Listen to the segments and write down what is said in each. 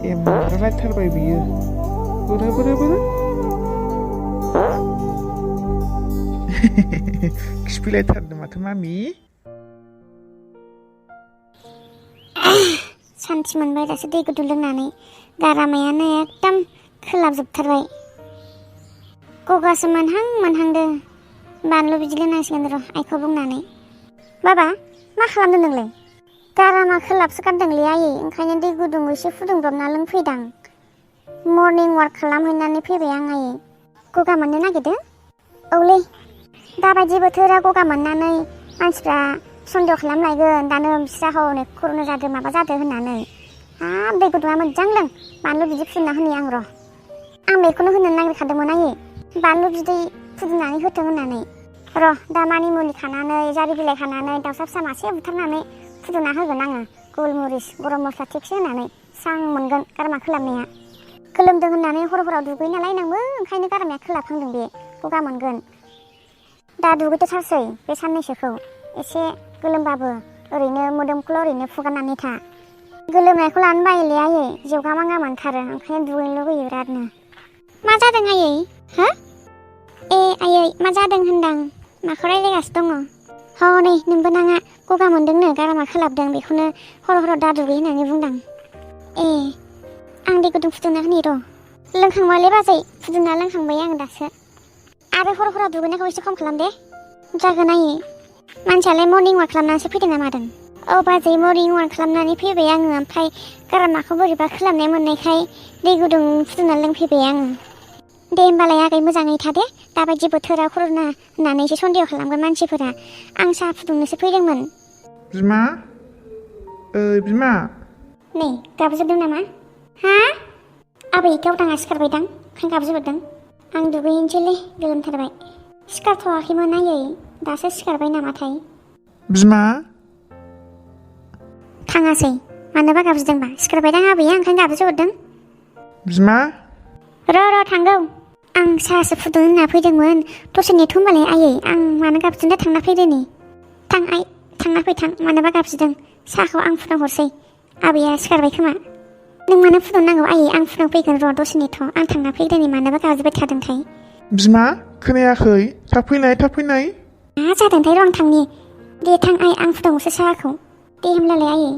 रायथारबाय बियो बोरो बोरो बोरो खिफिलायथारदों माथो मामि सान्थि मोनबाय दासो दै गुदुं लोंनानै गारामायानो एकदम खोलाबजोबथारबाय गगासो मोनहांदो बानलु बिदि लोंनांसिगोन र' आइखौ बुंनानै बाबा मा खालामदों नोंलाय गारामा खोलाबसो गारदोंलै आयै ओंखायनो दै गुदुं एसे फुदुंब्रबना लोंफैदां मर्निं वाक खालामहैनानै फैबाय आं आयै गगा मोननो नागिरदों औलै दाबायदि बोथोरा गगा मोननानै मानसिफ्रा सन्देह खालामलायगोन दानो बिस्रा हनै खर'नो जादों माबा जादों होननानै हाब दै गुदुङा मोजां लों बानलु बिदै फुदुंना होनि आं र' आं बेखौनो होनो नागिरखादोंमोन आयै बानलु बिदै फुदुंनानै होथों होननानै र' दा मानि मुलि खानानै जारि बिलाइ खानानै दाउसा फिसा मासे बुथारनानै फुदुंना होगोन आङो गलमरिस गरम मस्ला थिगसे होनानै स्रां मोनगोन गारामा खोलाबनाया गोलोमदों होननानै हराव दुगैयो नालाय नोंबो ओंखायनो गारामाया खोलाबहांदों बे गगा मोनगोन दा दुगैथ'थारसै बे साननैसोखौ एसे गोलोमबाबो ओरैनो मोदोमखौल' ओरैनो फुगारनानै था गोलोमनायखौ लानो बायोलै आयै जेवगा मागा मोनथारो ओंखायनो दुगैनो लुगैयो बिरादनो मा जादों आयै हो ए आयै मा जादों होनदां माखौ रायलायगासिनो दङ हनै नोंबो नाङा गगा मोनदोंनो गारामा खोलाबदों बेखौनो हराव दा दुगै होननानै बुंदां ए आं दै गुदुं फुदुंना होनि र' लोंखांबायलै बाजै फुदुंना लोंखांबाय आं दासो आरो हराव दुगैनायखौ एसे खम खालाम दे जागोन आयै मानसियालाय मर्निं वाक खालामनानैसो फैदों ना मादों औ बाजै मर्निं वाक खालामनानै फैबाय आङो ओमफ्राय गारामाखौ बोरैबा खोलाबनाय मोननायखाय दै गुदुं फुदुंना लोंफैबाय आङो दे होमबालाय आगै मोजाङै था दे दाबायदि बोथोरा कर'ना होननानै एसे सन्देह खालामगोन मानसिफोरा आं साहा फुदुंनोसो फैदोंमोन बिमा बिमा नै गाबज्रिदों नामा हा आबै गावदाङा सिखारबायदां ओंखायनो गाबज्रिहरदों आं दुगैहैनोसैलै गोलोमथारबाय सिखारथ'वाखैमोन आयै दासो सिखारबाय नामाथाय बिमा थाङासै मानोबा गाबज्रिदोंबा सिखारबायदां आबैया ओंखायनो गाबज्रिहरदों बिमा र' थांगौ आं साहासो फुदुंनो होनना फैदोंमोन दसे नेथ' होमबालाय आयै आं मानो गाबज्रिदों थांना फैदो नै थां आइ थांना फै थां मानोबा गाबज्रिदों साहाखौ आं फुदुंहरसै आबैया सिखारबाय खोमा नों मानो फुदुंनांगौ आयै आं फुदुंफैगोन र' दसे नेथ' आं थांना फैग्रोनि मानोबा गाबज्रिबाय थादोंथाय बिमा खोनायाखै थाब फैनाय मा जादोंथाय र' आं थांनि दे थां आइ आं फुदुंहरसै साहाखौ दे होमब्लालाय आयै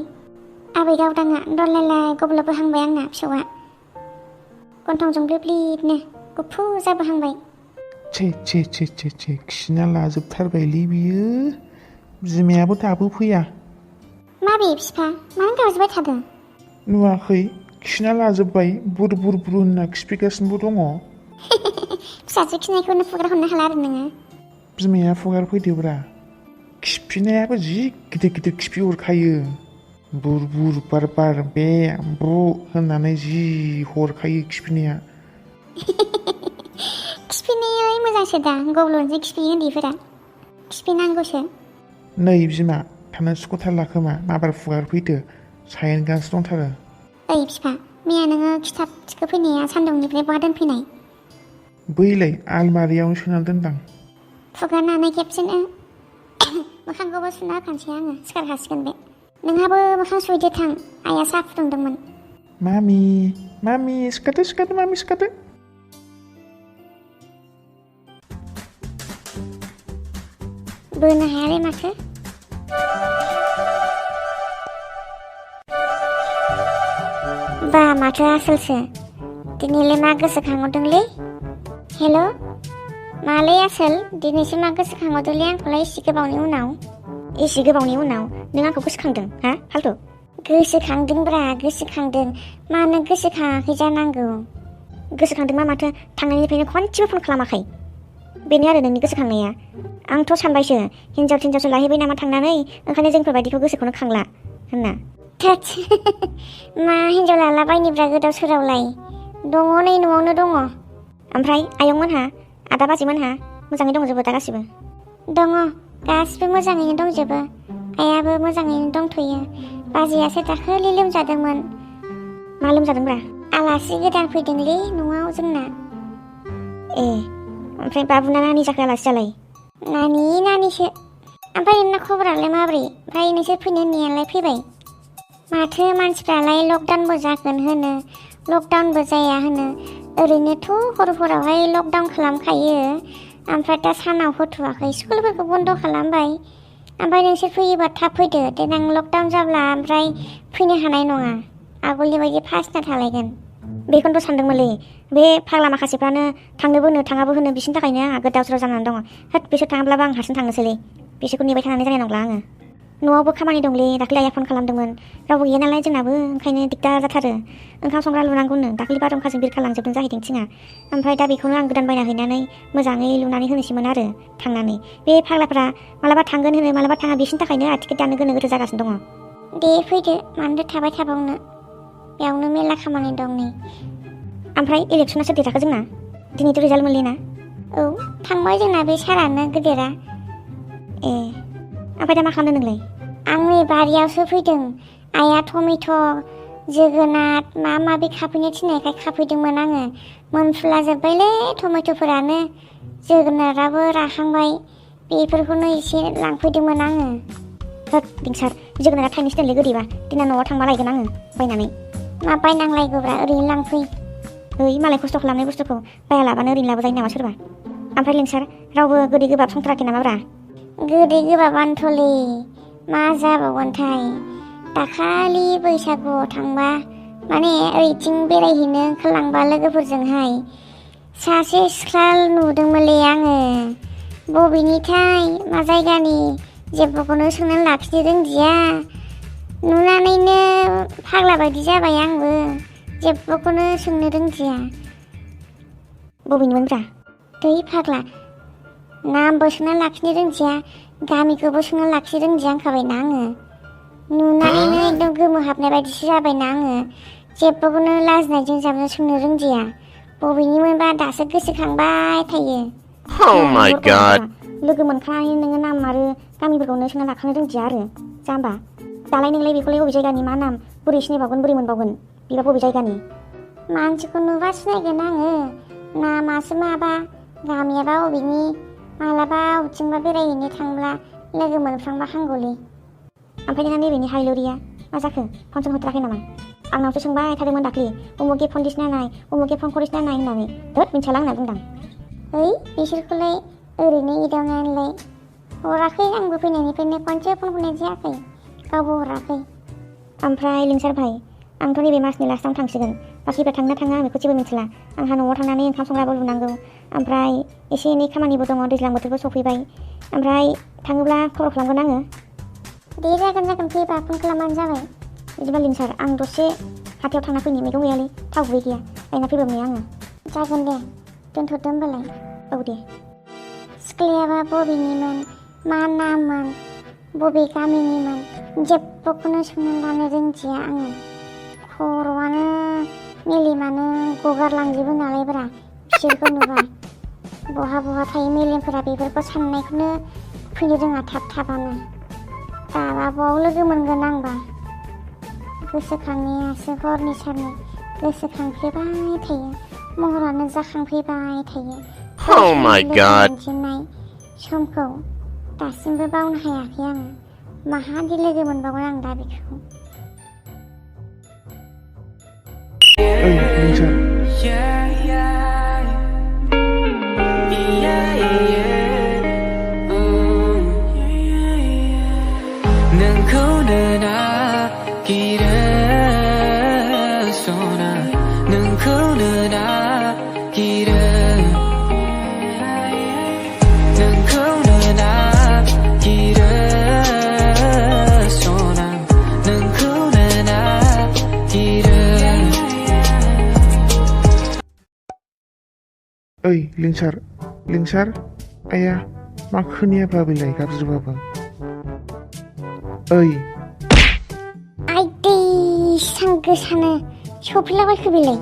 आबै गावदाङा दरलायलाय गब्लबबोहांबाय आंना फिसौआ गन्थंजों ब्लिब्लिबनो गुफुर जाबोहांबाय छे खिना लाजोबथारबायलै बियो बिमायाबो दाबो फैया माबे बिफा मानो गाबज्रिबाय थादों नुवाखै खिना लाजोबबाय बुर होनना खिफिगासिनोबो दङ फिसाजो खिनायखौनो फुगार हरनो हाला आरो नोङो बिमाया फुगार फैदोब्रा खिफिनायाबो जि गिदिर खिफि हरखायो बुर बार बे बु होननानै जि हरखायो खिफिनाया खिफिनायालाय मोजांसो दा गब्ल'नोसो खिफियो उन्दैफोरा खिफिनांगौसो नै बिमा थानो सुखुथारला खोमा माबार फुगार फैदो सायेन गानसो दंथारो ओइ बिफा मैया नोङो खिथाब थिखोफैनाया सान्दुंनिफ्राय बहा दोनफैनाय बैलाय आलमारियावनो सोनानै दोनदां फुगारनानै खेबसेनो मोखांखौबो सुना होखानोसै आङो सिखारखासिगोन बे नोंहाबो मोखां सुहैदो थां आइया साहा फुदुंदोंमोन मामि सिखारदो मामि सिखारदो बोनो हायालै माथो बा माथो आसोलसो दिनैलाय मा गोसोखांहरदोंलै हेल' मालै आसोल दिनैसो मा गोसोखांहरदोंलै आंखौलाय एसे गोबावनि उनाव नों आंखौ गोसोखांदों हा फाल्थु गोसोखांदोंब्रा गोसोखांदों मानो गोसोखाङाखै जानांगौ गोसोखांदोंबा माथो थांनायनिफ्रायनो खनसेबो फन खालामाखै बेनो आरो नोंनि गोसोखांनाया आंथ' सानबायसो हिन्जावसो लाहैबाय नामा थांनानै ओंखायनो जोंफोरबायदिखौ गोसोखौनो खांला होनना थोद मा हिन्जाव लालाबायनिब्रा गोदाव सोरावलाय दङ नै न'आवनो दङ ओमफ्राय आयंमोनहा आदा बाजैमोनहा मोजाङै दंजोबो दा गासिबो दङ गासिबो मोजाङैनो दंजोबो आइयाबो मोजाङैनो दंथ'यो बाजैयासो दाखालि लोमजादोंमोन मा लोमजादोंब्रा आलासि गोदान फैदोंलै न'आव जोंना ए ओमफ्राय बाबुना नानि जाखो आलासि जालाय नानिसो ओमफ्राय नोंना खबरालाय माब्रै ओमफ्राय नोंसोर फैनो होननायालाय फैबाय माथो मानसिफ्रालाय लकडाउनबो जागोन होनो लकडाउनबो जाया होनो ओरैनोथ' हरफोरावहाय लकडाउन खालामखायो ओमफ्राय दा सानाव होथ'वाखै स्कुलफोरखौ बन्द' खालामबाय ओमफ्राय नोंसोर फैयोबा थाब फैदो देनां लकडाउन जाब्ला ओमफ्राय फैनो हानाय नङा आगोलनि बायदि फासना थालायगोन बेखौनोथ' सानदोंमोनलै बे फाग्ला माखासेफ्रानो थांनोबो होनो थाङाबो होनो बिसोरनि थाखायनो आंहा गोदाव सोराव जानानै दङ होद बिसोर थाङाब्लाबो आं हारसिं थांनोसैलै बिसोरखौ नेबाय थानानै जानाय नंला आङो न'आवबो खामानि दंलै दाख्लै आइया फन खालामदोंमोन रावबो गैया नालाय जोंनाबो ओंखायनो दिगदार जाथारो ओंखाम संग्रा लुनांगौनो दाख्लै बारहुंखाजों बिरखालांजोबदों जाहैदों थिङा ओमफ्राय दा बेखौनो आं गोदान बायना हैनानै मोजाङै लुनानै होनोसैमोन आरो थांनानै बे फाग्लाफ्रा मालाबा थांगोन होनो मालाबा थाङा बिसोरनि थाखायनो टिकेट दानो गोनो गोथो जागासिनो दङ दे फैदो मानोथो थाबाय थाबावनो बेयावनो मेला खामानि दं नै ओमफ्राय इलेक्सना सोर देरहाखो जोंना दिनैथ' रिजाल्ट मोनलिना औ थांबाय जोंना बे सारानो गेदेरा ए ओमफ्राय दा मा खालामदों नोंलाय आं नै बारियावसो फैदों आइया टमेट' जोगोनार मा माबि खाफैनो थिननायखाय खाफैदोंमोन आङो मोनफ्रुला जोब्बायलै टमेट'फोरानो जोगोनाराबो राखांबाय बेफोरखौनो एसे लांफैदोंमोन आङो होद लिंसार जोगोनारा थाइनैसो दोनलै गोदैबा दिना न'आव थांबा लायगोन आङो बायनानै मा बायनांलायगौब्रा ओरैनो लांफै ओइ मालाय खस्थ' खालामनाय बुस्थुखौ बायालाबानो ओरैनो लाबोजायो नामा सोरबा ओमफ्राय लिंसार रावबो गोदै गोबाब संथाराखै नामाब्रा गोदै गोबाबानोथ'लै मा जाबावगोनथाय दाखालि बैसागुआव थांबा माने ओरैथिं बेरायहैनो ओंखारलांबा लोगोफोरजोंहाय सासे सिख्ला नुदोंमोनलै आङो बबेनिथाय मा जायगानि जेबोखौनो सोंनानै लाखिनो रोंदिया नुनानैनो फाग्ला बायदि जाबाय आंबो जेबोखौनो सोंनो रोंदिया बबेनिमोनब्रा दै फाग्ला नामबो सोंना लाखिनो रोंदिया गामिखौबो सोंना लाखिनो रोंदिया होनखाबायना आङो नुनानैनो एकदम गोमोहाबनाय बायदिसो जाबायना आङो जेबोखौनो लाजिनायजों जाबजों सोंनो रोंदिया बबेनिमोनबा दासो गोसोखांबाय थायो लोगो मोनखायो नोङो नाम आरो गामिफोरखौनो सोंना लाखानो रोंदिया आरो जाम्बा दालाय नोंलाय बेखौलाय बबे जायगानि मा नाम बोरै सिनायबावगोन बोरै मोनबावगोन बेबा बबे जायगानि मानसिखौ नुबा सिनायगोन आङो नामासो माबा गामियाबा बबेनि मालाबा बबेथिंबा बेरायहैनो थांब्ला लोगो मोनफ्लांबा हांगौलै ओमफ्राय नोंना नैबेनि हाइलरिया मा जाखो फन सन हरथाराखै नामा आंनावसो सोंबाय थादोंमोन दाख्लि उमुगे फन दिस नायनाय उमुगे फन खरिस नायनाय होननानै दोद मिन्थियाला होनना बुंदां ओइ बिसोरखौलाय ओरैनो एदावनानैलाय हराखै आंबो फैनायनिफ्रायनो खनसे फन हरनाय जायाखै गावबो हराखै ओमफ्राय लिंसार भाइ आंथ' नैबे मासनि लास्टावनो थांसिगोन बाखिबा थांना थाङा आं बेखौ जेबो मिथिला आंहा न'आव थांनानै ओंखाम संग्राबो लुनांगौ ओमफ्राय एसे एनै खामानिबो दङ दैज्लां बोथोरबो सफैबाय ओमफ्राय थाङोब्ला खबर खालामगोन आङो दे जागोन फैबा फन खालामबानो जाबाय बिदिबा लिंसार आं दसे हाथायाव थांना फैनि मैगं गैयालै थाव गुबै गैया लायना फैबाबो आङो जागोन दे दोनथ'दो होमबालाय औ दे सिख्लायाबा बबेनिमोन मा नाममोन बबे गामिनिमोन जेबोखौनो सोंना लानो रोंदिया आङो खर'आनो मेलेमानो गगारलांजोबो नालायब्रा बिसोरखौ नुबा बहा बहा थायो मेलेमफोरा बेफोरखौ साननायखौनो फैनो रोङा थाब थाबानो दाबा बाव लोगो मोनगोन आंबा गोसोखांनायासो हरनि सारनि गोसोखांफ्लेबाय थायो महरानो जाखांफैबाय थायो मोनजेननाय समखौ दासिमबो बावनो हायाखै आङो माहादि लोगो मोनबावगोन आं दा बेखौ ओइ लिंसार ओइ लिंसार आया मा खोनायाबा बेलाय गाबज्रिबाबो ओइ आइदै सां गोसानो सफैलाबायखो बेलाय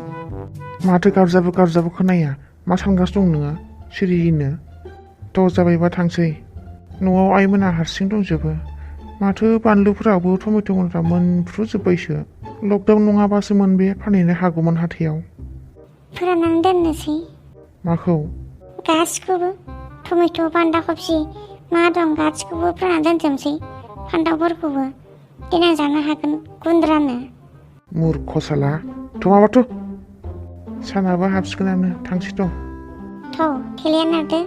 माथो गाबजाबो खोनाया मा सानगासिनो दं नोङो सिरियैनो थ' जाबायबा थांसै न'आव आइमोना हारसिं दंजोबो माथो बानलुफोराबो टमेट'फोरा मोनफ्रुजोब्बायसो लकडाउन नङाबासो मोनबे फानहैनो हागौमोन हाथायाव फोराननानै दोननोसै माखौ गासिखौबो टमेट' बान्दा कफि मा दं गासिखौबो फोराननानै दोनजोबनोसै फान्थावफोरखौबो देनां जानो हागोन गुन्द्रानो। मुर्ख साला थमाबाथ' सानाबो हाबसिगोनानो थांसै थ'। थौ थेलाया नारदो।